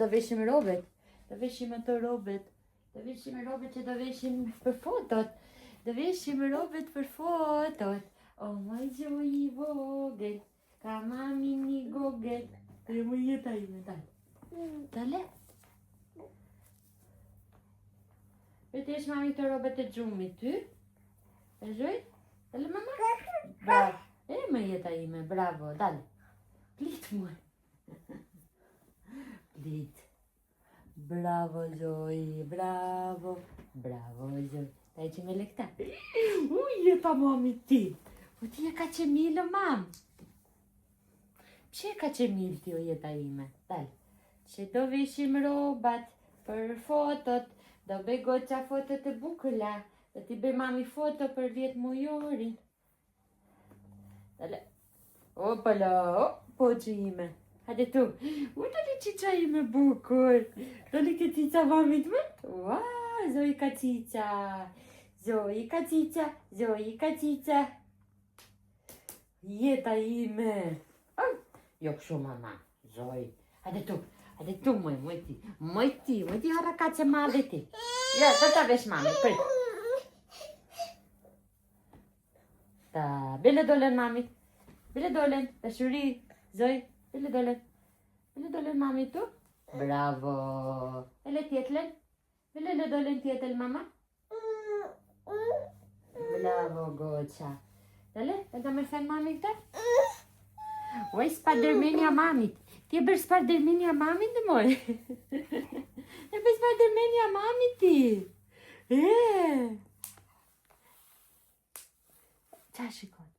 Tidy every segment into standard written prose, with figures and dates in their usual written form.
do veshim robet. Do veshim ato robet. Do veshim robet që do veshim për fotot. Do veshim robet për fotot. O moj Zoi i vogël, ka mami një gogël. Të më jeta ime, dale. Dale. Për të heq mami këto robet e gjumit, ty? E Zoi? Dale mama? Bravo. E më jeta ime, bravo, dale. Plit moj. Plit. Bravo Zoi, bravo, bravo Zoi. Ta heqim edhe këta. U, jeta mami ti. Po ti je kaq e milë, mam. Pse je kaq e milë ti, o jeta ime? Dal. Që do veshim robat për fotot, do bëj goca fotot e bukura, do t'i bëj mami foto për 10 mujorin. Dale. Opala, o, poqi ime. Hajde tu. U, doli qiqa ime bukur. Doli ke qiqa mamit më? Ua, Zoi ka qiqa. Zoi ka qiqa, Zoi ka qiqa. Jeta ime. Oh, jo kështu mama. Zoi. Hajde tu. Hajde tu, moj, moj ti. Moj ti, moj ti harrakace madhe ti. Ja, do ta vesh mami, prit. Ta, bile dolen mamit. Bile dolen, dashuri, Zoi, bile dolen. Bile dolen mamit tu. Bravo. Ele tjetlen. Bile le dolen tjetël mama. Bravo, goca. Dale, e ta me fen mami këta? Oj, Spidermania mamit. Ti e bërë Spidermania mamit dhe moj? E bërë Spidermania mamit ti. E. Qa shikon?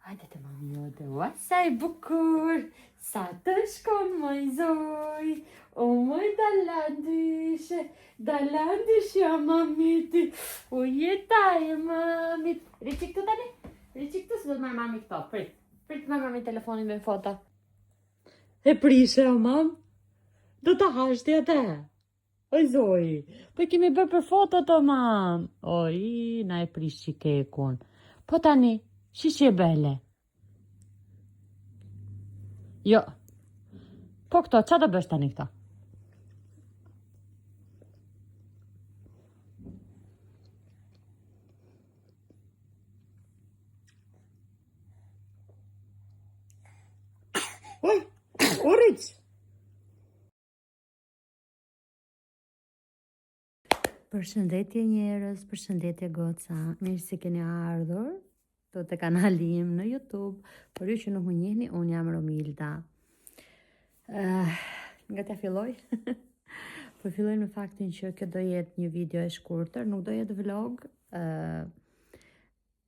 Hajde te mami jote, ua, sa i bukur, sa të shkon moj Zoi, o moj dalandyshe, dalandyshe mamiti, o jeta e mamit. Rri çik këtu tani, rri çik këtu se do të marrë mami këto, prit, prit të marrë mami telefonin me foto. E prishe, o mam, do të hash ti atë. Oj Zoi, po i kemi bërë për foto të mam. Oj, na e prishi kekun. Po tani, shi që e bele? Jo. Po këto, ça do bësh tani këto? Oj, oriq! Përshëndetje njerëz, përshëndetje goca, mirë se keni ardhur te te kanali im në Youtube, për ju që nuk më njihni, unë jam Romilda. Uh, nga ta filloj? po filloj me faktin që kjo do jetë një video e shkurtër, nuk do jetë vlog, uh,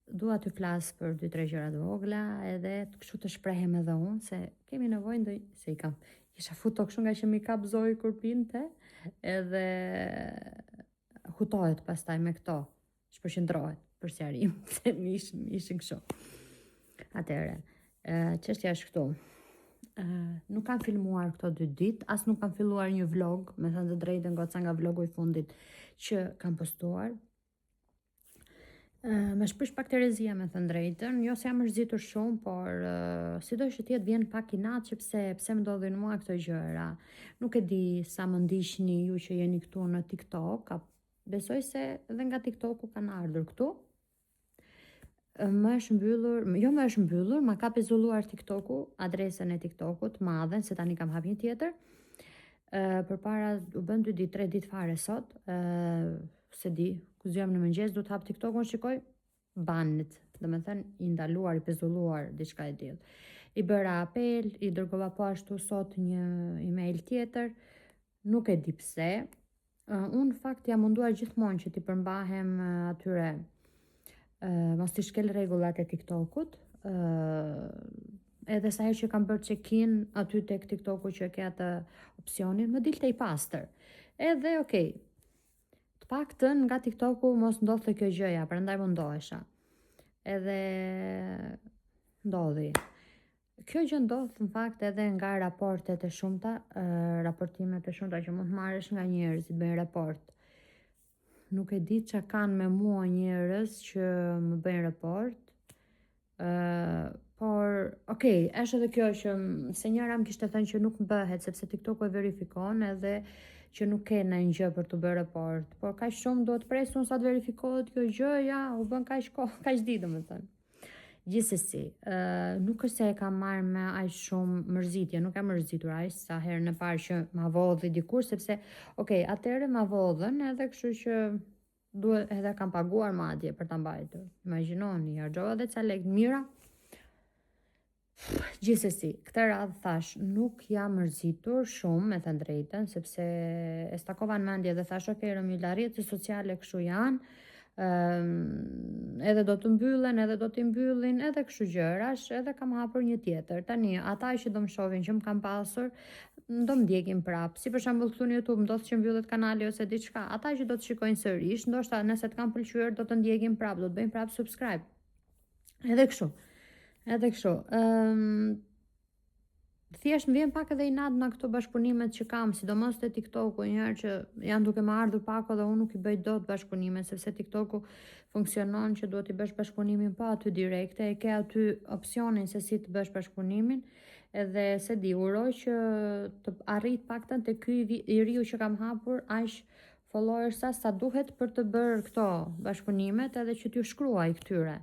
dua të flas për dy tre gjëra të vogla edhe kështu të shprehem edhe unë se kemi nevojë ndoj se i kam isha futo kështu nga që mi kap Zoi kur pinte edhe hutohet pastaj me këto shpërqendrohet për sqarim se mi ishin, ishin kështu atëherë çështja është këtu nuk kam filmuar këto dy ditë, as nuk kam filluar një vlog, me thënë të drejtën goca nga vlogu i fundit që kam postuar, Më është prish pak terezia me thënë drejtën, jo se jam mërzitur shumë, por uh, sido që të jetë vjen pak inat që pse, pse më ndodhin mua këto gjëra. Nuk e di sa më ndiqni ju që jeni këtu në TikTok, a besoj se edhe nga TikToku kanë ardhur këtu. Më është mbyllur, jo më është mbyllur, ma ka pezulluar TikToku, adresën e TikTokut, madhen, se tani kam hap një tjetër. Uh, përpara u bën 2 ditë, 3 ditë fare sot, uh, s'e di, ku zgjohem në mëngjes, du të hap TikTokun, shikoj, banned, domethënë, i ndaluar, i pezulluar, diçka e tillë. I bëra apel, i dërgova po ashtu sot një email tjetër, nuk e di pse. Uh, unë në fakt jam munduar gjithmonë që t'i përmbahem atyre, uh, mos t'i shkel rregullat e TikTokut, uh, edhe sa herë që kam bërë check-in aty tek TikToku që ke atë opsionin, më dilte i pastër. Edhe, okej, Të paktën nga TikToku mos ndodhte kjo gjëja, prandaj mundohesha. Edhe ndodhi. Kjo gjë ndodh në fakt edhe nga raportet e shumta, raportimet e shumta që mund të marrësh nga njerëzit bëjnë report. Nuk e di ça kanë me mua njerëz që më bëjnë report. Por, okay, është edhe kjo që se njëra më kishte thënë që nuk bëhet sepse TikToku e verifikon edhe që nuk ke ndonjë gjë për të bërë report. Por kaq shumë duhet pres unë sa të verifikohet kjo gjë, ja, u bën kaq kohë, kaq ditë domethënë. Gjithsesi, ë nuk është se e kam marrë me aq shumë mërzitje, nuk jam mërzitur aq sa herën e parë që ma vodhi dikur, sepse, okay, atëherë ma vodhën edhe kështu që duhet edhe kam paguar madje për ta mbajtur. Imagjinoni, harxhova edhe ca lekë mira. Gjithsesi, këtë radhë thash, nuk jam mërzitur shumë, me thënë drejtën, sepse e stakova në mendje dhe thash, ok, Romila, rrjetet sociale kështu janë, ëm, edhe do të mbyllen, edhe do t'i mbyllin, edhe kështu gjërash, edhe kam hapur një tjetër. Tani, ata që do më shohin që më kanë pasur, do më ndjekin prap. Si për shembull këtu në YouTube ndodh që mbyllet kanali ose diçka, ata që do të shikojnë sërish, ndoshta nëse të kanë pëlqyer do të ndjekin prap, do të bëjnë prap subscribe. Edhe kështu. Edhe kështu. Ëm thjesht më vjen pak edhe inat nga këto bashkëpunimet që kam, sidomos te TikToku, një herë që janë duke më ardhur pak dhe unë nuk i bëj dot bashkëpunimet sepse TikToku funksionon që duhet i bësh bashkëpunimin po aty direkte, e ke aty opsionin se si të bësh bashkëpunimin, edhe se di, uroj që të arrit paktën te ky i riu që kam hapur aq followersa sa duhet për të bërë këto bashkëpunimet edhe që t'ju shkruaj këtyre.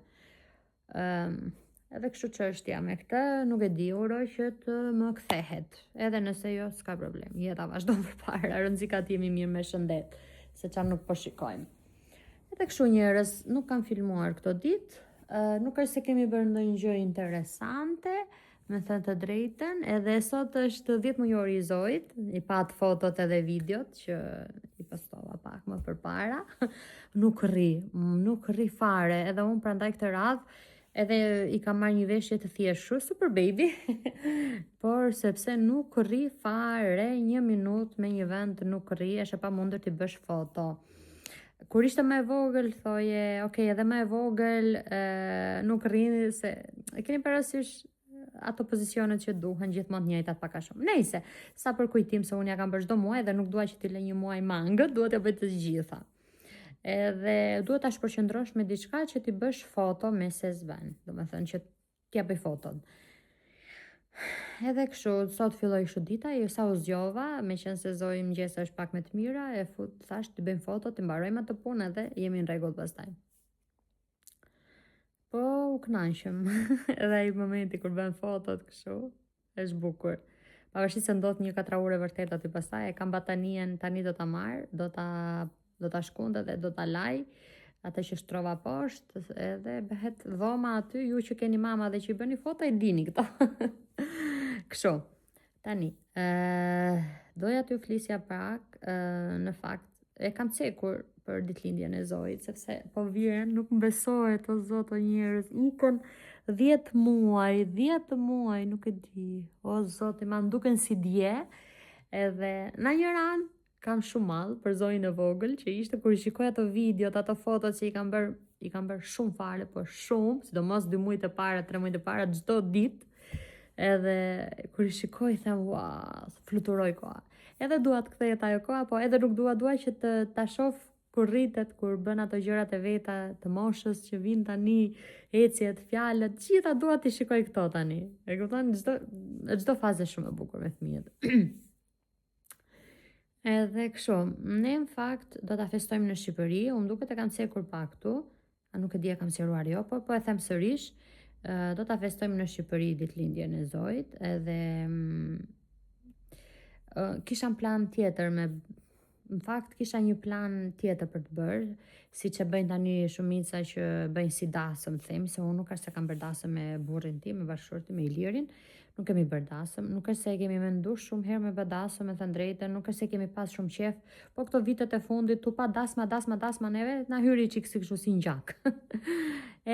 Ëm, edhe kështu çështja me këtë, nuk e di, uroj që të më kthehet. Edhe nëse jo, s'ka problem. Jeta vazhdon përpara, rëndësi ka të jemi mirë me shëndet, se ça nuk po shikojmë. Edhe kështu njerëz, nuk kam filmuar këto ditë, nuk është se kemi bërë ndonjë gjë interesante, me thënë të drejtën, edhe sot është 10 mujori i Zoit, i pat fotot edhe videot që i postova pak më përpara. Nuk rri, nuk rri fare, edhe unë prandaj këtë radhë edhe i kam marrë një veshje të thjeshtë, super baby, por sepse nuk rri fare një minutë me një vend nuk rri, është e pamundur t'i bësh foto. Kur ishte më e vogël, thoje, ok, edhe më e vogël, e, nuk rri se e keni parasysh ato pozicionet që duhen gjithmonë të njëjtat pak a shumë. Nejse, sa për kujtim se unë ja kam bërë çdo muaj dhe nuk dua që t'i lë një muaj mangët, duhet t'ja bëj të gjitha. Edhe duhet ta shpërqendrosh me diçka që t'i bësh foto me se s'bën, domethënë që t'ja bëj foton. Edhe kështu, sot filloi kështu dita, jo sa u zgjova, me qenë se Zoi mëngjes është pak me të mira, e fut, thash të bëjmë foto, të mbarojmë atë punë edhe jemi në rregull pastaj. Po u kënaqëm. Edhe ai momenti kur bën fotot kështu, është bukur. Pavarësisht se ndodh një katraurë e vërtet aty pastaj, e kam batanien, tani do ta marr, do ta do ta shkund edhe do ta laj atë që shtrova poshtë edhe bëhet dhoma aty, ju që keni mama dhe që i bëni foto e dini këto. Kështu. Tani, ë doja t'ju flisja pak, ë në fakt e kam cekur për ditëlindjen e Zoit, sepse po vjen, nuk më besohet o zot o njerëz, ikën 10 muaj, 10 muaj, nuk e di. O zot, ma më duken si dje, edhe në njëra anë kam shumë mall për Zoin e vogël që ishte kur i shikoj ato videot, ato fotot që i kam bërë, i kam bërë shumë fare, po shumë, sidomos 2 muajt e para, 3 muajt e para, çdo ditë. Edhe kur i shikoj them, ua, fluturoj koha. Edhe dua të kthehet ajo koha, po edhe nuk dua, dua që të ta shoh kur rritet, kur bën ato gjërat e veta të moshës që vijnë tani, ecjet, fjalët, gjitha dua t'i shikoj këto tani. E kupton? Çdo çdo fazë është shumë e bukur me fëmijët. Edhe kështu, ne në fakt do ta festojmë në Shqipëri, unë duket e kam cekur pak këtu, a nuk e di e kam sqaruar jo, po po e them sërish, ë, do ta festojmë në Shqipëri ditëlindjen e Zoit, edhe mm, ë, kisha një plan tjetër me në fakt kisha një plan tjetër për të bërë, siç e bëjnë tani shumica që bëjnë si dasëm, themi, se unë nuk është se kam bërë dasëm me burrin tim, me bashkëshortin, me Ilirin, nuk kemi bërë dasëm, nuk është se e kemi mendu shumë herë me bë dasëm, me thënë drejtën, nuk është se kemi pas shumë qef, po këto vitet e fundit tu pa dasma, dasma, dasma neve, na hyri çik si kështu si në gjak.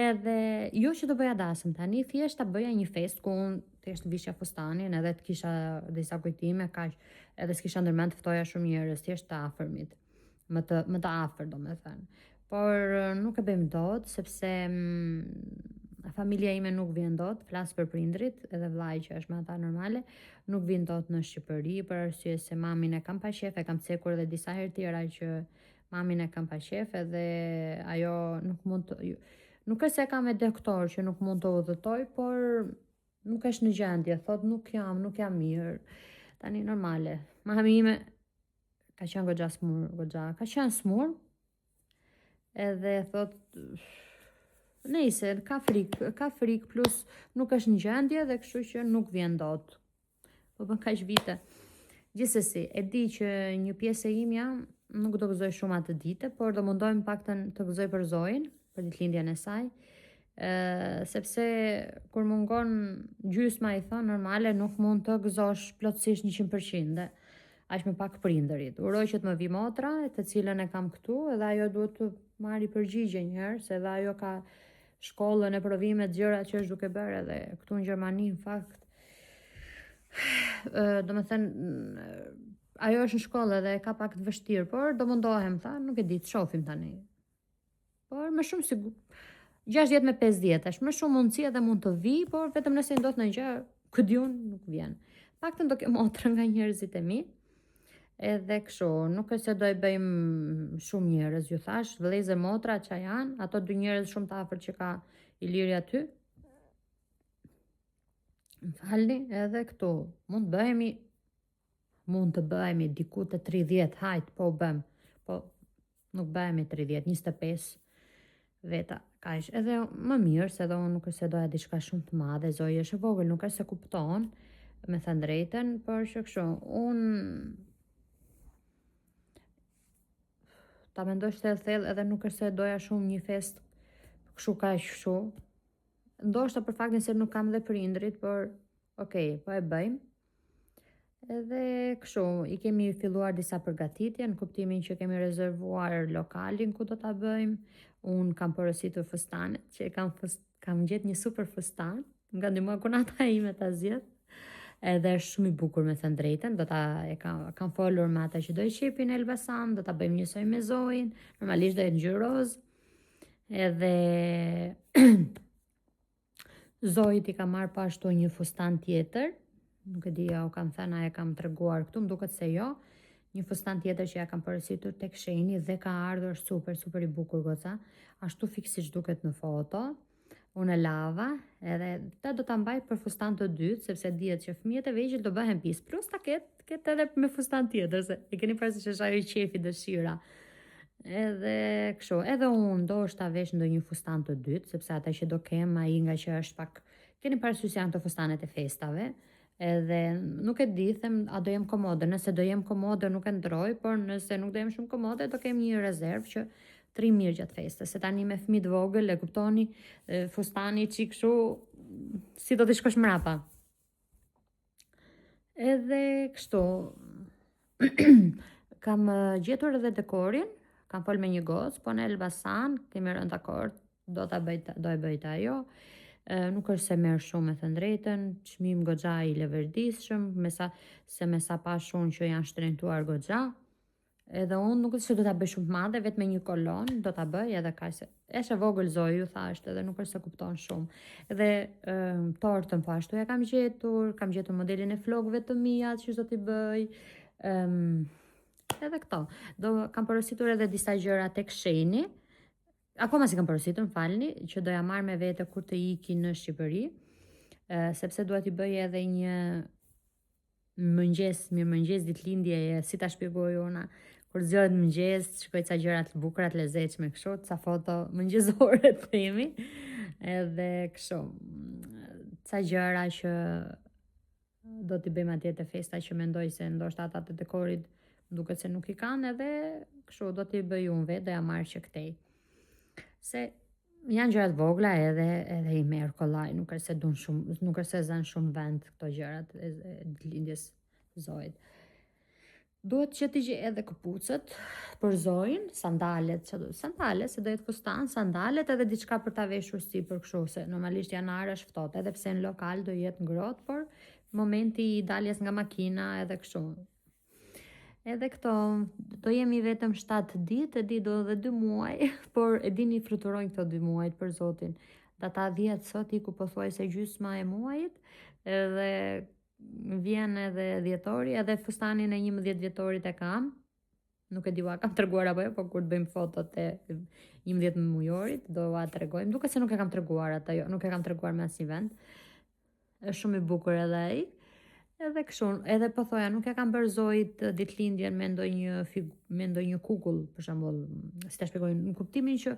Edhe jo që do bëja dasëm tani, thjesht ta bëja një festë ku unë thjesht vishja fustanin edhe të kisha disa kujtime, kaq, edhe s'kisha ndërmend të ftoja shumë njerëz, thjesht të afërmit, më të më të afër domethënë. Por nuk e bëjmë dot sepse mm, familja ime nuk vjen dot, flas për prindrit, edhe vllai që është me ata normale, nuk vjen dot në Shqipëri për arsye se mamin e kam pa qef, e kam cekur edhe disa herë tjera që mamin e kam pa qef edhe ajo nuk mund të. Nuk është se e ka me doktor që nuk mund të udhëtoj, por nuk është në gjendje, thot nuk jam, nuk jam mirë. Tani normale. Mami ime ka qenë goxha smur, goxha, ka qenë smur. Edhe thot nejse, ka frikë, ka frikë plus nuk është në gjendje dhe kështu që nuk vjen dot. Po bën kaq vite. Gjithsesi, e di që një pjesë e imja nuk do gëzoj shumë atë ditë, por do mundohem paktën të gëzoj për Zojin, për ditëlindjen e saj. Ë, sepse kur mungon gjysma i thon normale nuk mund të gëzosh plotësisht 100% dhe aq më pak prindërit. Uroj që të më vi motra, të cilën e kam këtu, edhe ajo duhet të marri përgjigje një herë, se edhe ajo ka shkollën e provimet, gjërat që është duke bërë edhe këtu në Gjermani në fakt. Do me thënë, ajo është në shkollë edhe e ka pak të vështirë, por do mundohem, tha, nuk e di, të shohim tani. Por më shumë sigur 60 me 50 është më shumë mundësi edhe mund të vi, por vetëm nëse ndodh ndonjë gjë, ku di unë nuk vjen. Paktën do kem motrën nga njerëzit e mi. Edhe kështu, nuk është se do i bëjmë shumë njerëz, ju thash, vëllezër motra që janë, ato dy njerëz shumë të afërt që ka Iliri aty. Më falni, edhe këtu, mund të bëhemi mund të bëhemi diku të 30, hajt, po u bëm, po nuk bëhemi 30, 25 veta, kaq. Edhe më mirë, se edhe unë nuk është se doja diçka shumë të madhe, Zoi është e vogël, nuk është se kupton, me thënë drejtën, por që kështu, unë ta mendosh thellë thellë edhe nuk është se doja shumë një festë kështu kaq kështu. Ndoshta për faktin se nuk kam dhe prindrit, por okej, okay, po e bëjmë. Edhe kështu, i kemi filluar disa përgatitje në kuptimin që kemi rezervuar lokalin ku do ta bëjmë. Unë kam porositur fustanet, që e kam fust, kam gjetë një super fustan, më ka ndihmuar kunata ime ta zgjedh. Edhe është shumë i bukur me thënë drejtën, do ta e kam kam folur me ata që do i qepin në Elbasan, do ta bëjmë njësoj me Zoin, normalisht do jetë ngjyrë rozë. Edhe Zoit i kam marrë po ashtu një fustan tjetër, nuk e di a u kam thënë a e kam treguar këtu, më duket se jo, një fustan tjetër që ja kam porositur tek Sheini dhe ka ardhur super, super i bukur goca, ashtu fiks siç duket në foto, unë e lava, edhe ta do ta mbaj për fustan të dytë, sepse dihet që fëmijët e vegjël do bëhen pis, plus ta ketë ketë edhe me fustan tjetër, se e keni parasysh është ajo qefi dëshira. Edhe kështu, edhe unë ndoshta vesh ndonjë fustan të dytë, sepse ata që do kem ai nga që është pak keni parasysh janë të fustanet e festave. Edhe nuk e di, them a do jem komode, nëse do jem komode nuk e ndroj, por nëse nuk do jem shumë komode do kem një rezervë që të rri mirë gjatë festës. Se tani me fëmijë të vogël, e kuptoni, fustani çik kështu si do t'i shkosh mrapa. Edhe kështu, kam gjetur edhe dekorin, kam fol me një gocë, po në Elbasan, kemi rënë dakord, do ta bëj do e bëj të ajo. E, nuk është se merr shumë me thënë drejtën, çmim goxha i leverdisshëm, me sa se me sa pash unë që janë shtrenjtuar goxha. Edhe unë nuk është se do ta bëj shumë të madhe, vetëm me një kolonë do ta bëj edhe kaq se është e vogël Zoi, ju thashë, edhe nuk është se kupton shumë. Edhe e, tortën po ashtu e kam gjetur, kam gjetur modelin e flokëve të mia që do t'i bëj. Ëm edhe këto. Do kam porositur edhe disa gjëra tek Sheini. Akoma s'i kam porositur, më falni, që do ja marr me vete kur të iki në Shqipëri, ë sepse dua t'i bëj edhe një mëngjes, mirëmëngjes ditëlindjeje, si ta shpjegoj unë, kur zgjohet në mëngjes, shikoj ca gjëra të bukura, të lezetshme kështu, ca foto mëngjezore të themi, edhe kështu, ca gjëra që do t'i bëjmë atje te festa që mendoj se ndoshta ata të dekorit duket se nuk i kanë edhe kështu do t'i bëj unë vetë, do ja marr që këtej. Se janë gjëra të vogla edhe edhe i merr kollaj, nuk është se dun shumë, nuk është se zën shumë vend këto gjërat e, e lindjes Zoit. Duhet që t'i gjej edhe këpucët për Zoin, sandalet, që do, sandalet, se do jetë fustan, sandalet edhe diçka për ta veshur sipër kështu, se normalisht janar është ftohtë, edhe pse në lokal do jetë ngrohtë, por momenti i daljes nga makina edhe kështu. Edhe këto, do jemi vetëm 7 ditë, e di do edhe 2 muaj, por e dini fluturojnë këto 2 muajt për zotin. Data 10 sot iku pothuajse gjysma e muajit, edhe vjen edhe dhjetori, edhe fustanin e 11 dhjetorit e kam. Nuk e di ua kam treguar apo jo, po kur të bëjmë fotot e 11 mujorit, do ua tregojmë. Duket se nuk e kam treguar atë, jo, nuk e kam treguar me asnjë vend. Është shumë i bukur edhe ai. Edhe kështu, edhe po thoja, nuk e kam bërë Zoit ditëlindjen me ndonjë fig, me ndonjë kukull, për shembull, si ta shpjegoj, në kuptimin që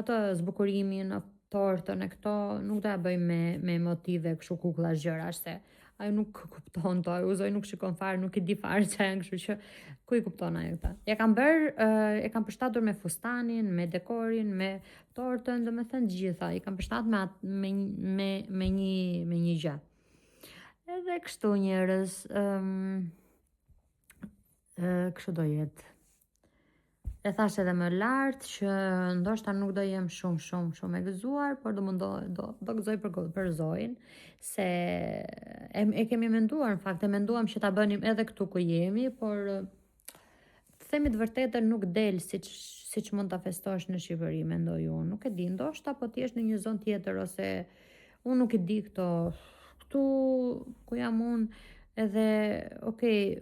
ato zbukurimin, tortën e këto nuk do ja bëj me me motive kështu kukullash gjërash se ajo nuk kupton to, ajo Zoi nuk shikon fare, nuk i di fare çfarë janë, kështu që ku i kupton ajo këta. Ja kam bër, e kam përshtatur me fustanin, me dekorin, me tortën, domethënë të gjitha, i kam përshtatur me me me me një me një gjë. Edhe kështu njerëz, ëm um, kështu do jetë. E thash edhe më lart që ndoshta nuk do jem shumë shumë shumë e gëzuar, por do mundohem do do gëzoj për për Zoin se e, e kemi menduar në fakt e menduam që ta bënim edhe këtu ku jemi, por të themi të vërtetën nuk del siç siç mund ta festosh në Shqipëri, mendoj unë. Nuk e di, ndoshta po ti jesh në një zonë tjetër ose unë nuk i di këto. Këtu ku jam unë edhe okay,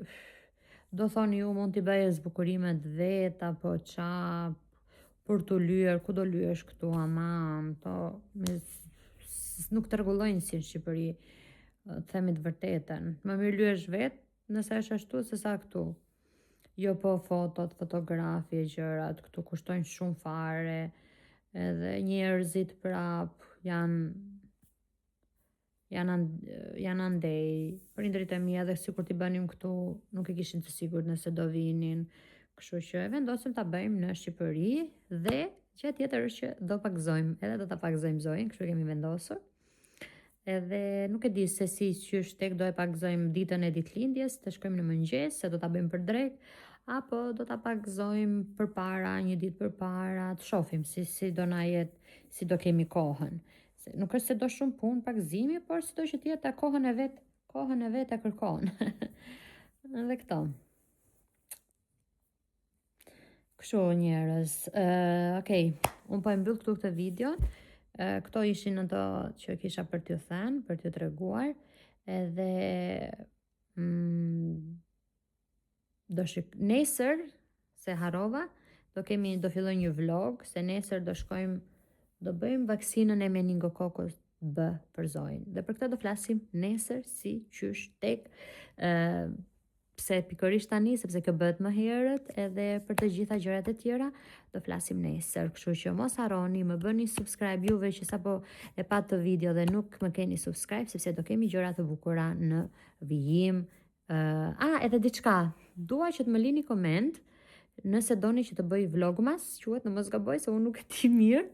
Do thoni ju mund t'i bëje zbukurimet vetë apo ça për të lyer, ku do lyesh këtu aman, to me nuk të rregullojnë si në Shqipëri, të themi të vërtetën. Më mirë lyesh vetë nëse është ashtu se sa këtu. Jo po fotot, fotografi e gjërat, këtu kushtojnë shumë fare, edhe njerëzit prap janë janë janë andej. Prindërit e mi edhe sikur t'i bënim këtu, nuk e kishin të sigurt nëse do vinin. Kështu që e vendosëm ta bëjmë në Shqipëri dhe gjë tjetër është që do pagëzojmë, edhe do ta pagëzojmë Zoin, kështu kemi vendosur. Edhe nuk e di se si qysh tek do e pagëzojmë ditën e ditëlindjes, të shkojmë në mëngjes, se do ta bëjmë për drekë, apo do ta pagëzojmë përpara, një ditë përpara, të shohim si si do na jetë, si do kemi kohën. Se nuk është se do shumë punë pagëzimi, por sido që të jetë kohën e vet, kohën e vet e kërkon. Edhe këto. Kështu njerëz. Uh, Okej, okay. unë po e mbyll këtu këtë video. Uh, këto ishin ato që kisha për t'ju thënë, për t'ju treguar. Edhe mm, do shik nesër se harrova, do kemi do filloj një vlog se nesër do shkojmë do bëjmë vaksinën e meningokokës B për Zoin. Dhe për këtë do flasim nesër si qysh tek ë pse pikërisht tani sepse kjo bëhet më herët edhe për të gjitha gjërat e tjera do flasim nesër. Kështu që mos harroni, më bëni subscribe juve që sapo e patë video dhe nuk më keni subscribe sepse do kemi gjëra të bukura në vijim Uh, a, edhe diçka, dua që të më lini koment nëse doni që të bëj vlogmas, quhet në mos gaboj se unë nuk e di mirë.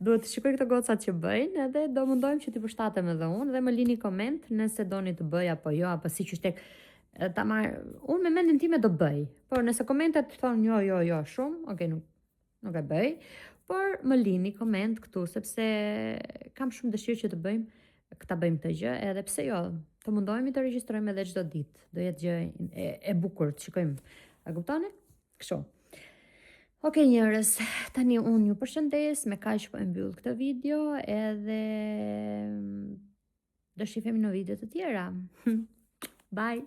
Duhet të shikoj këto gocat që bëjnë edhe do mundohem që t'i përshtatem edhe unë dhe më lini koment nëse doni të bëj apo jo, apo si qysh tek ta marr. Unë me mendjen time do bëj, por nëse komentet thonë jo, jo, jo, shumë, okay, nuk nuk e bëj, por më lini koment këtu sepse kam shumë dëshirë që të bëjmë ta bëjmë këtë gjë, edhe pse jo, të mundohemi të regjistrojmë edhe çdo ditë. Do jetë gjë e, e bukur të shikojmë. A kuptoni? Kështu. Ok njerëz, tani unë ju përshëndes, me kaq po e mbyll këtë video edhe do shifemi në video të tjera. Bye.